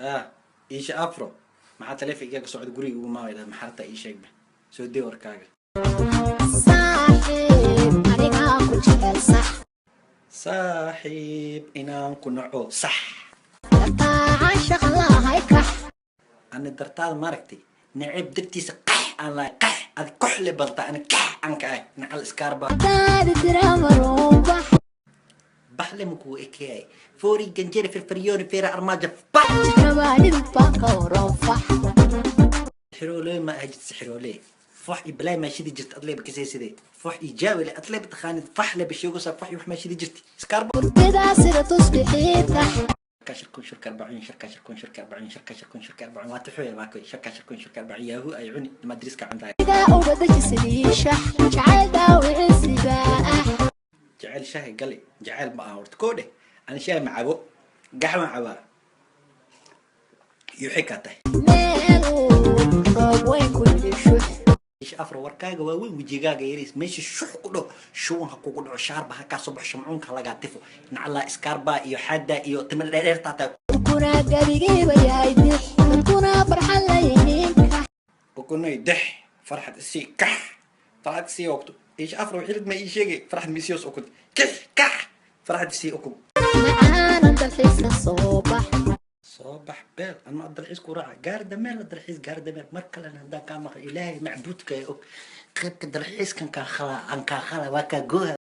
Ah, Iisha Afro, maxaa taleefanka socda? Guriga ugu maawayda, maxaa rabtaa? Ii sheegba, soo dee warkaaga. Saaxiib, anigaa ku jecel, sax. Saaxiib, inaan ku naco, sax. Dartaa caashaq lahay, kax. Ani dartaada maaragtay, neceb dartiisa qax aan lahay, qax. Adi koxle badata, ani kax aan ka ahay, nacal iskaarba. Hadaadi tiraamaruubax. Baxle ma kugu ekeeyay foori ganjeri firfiryooni feera armaajo bax. Gabaadhid baan ka waran fax. Xirooley ma aha jirta, xirooley fox iyo balaay maa shidi jirta, adleyba kasee sidee fox iyo jaawile adleyba taqaanid, faxle basheegosa fox iyo wax maa shidi jirta, iskaarba. Hurtidaa sida tusbixii tax. Shirka shirkun shirka 40, shirka shirkun shirka 40, shirka shirkun shirka 40, waa taxooya, waa koy shirka shirkun shirka 40, yaahu ay cuni madriska cuntaay. Igaa uga deji sidii shax, jacayl daawicisigaa ah. Jecel shaahi gali, jecel ma aha horta. Koo dheh, ani shaahi ma cabo, gaxwan cabaa iyo waxay kaa tahay. Meeluu roob weyn ku yidhi shux. Isha Afro, warkaaga waa weyn, wejigaaga yariis, meesha shux ku dhaho, shubanka kugu dhaco, shaarba ha kaa soo baxo, shamcuunka lagaa tifo, naclaa iskaarbaa iyo xaada iyo tima dheerdheertaa tahay. Kuna gabigiiba yahay dix, dadkuna farxad la yihiin, kax. Ukunay dex, farxad isii, kax, farxad isii ogto. Isha Afro, xilid ma ii sheegay, farxad misiyos ukun kix kax, farxad isii ukun. Macaanan dalxiiska soo bax. Soo bax beel, ama dalxiis ku raaca, gaari dameer la dalxiis, gaari dameer. Mar kalena haddaan kaa maqlo, Ilaahay macbuudka ee og, qaybka dalxiiskan kaa khala, aan kaa khala, waa kaa gooha.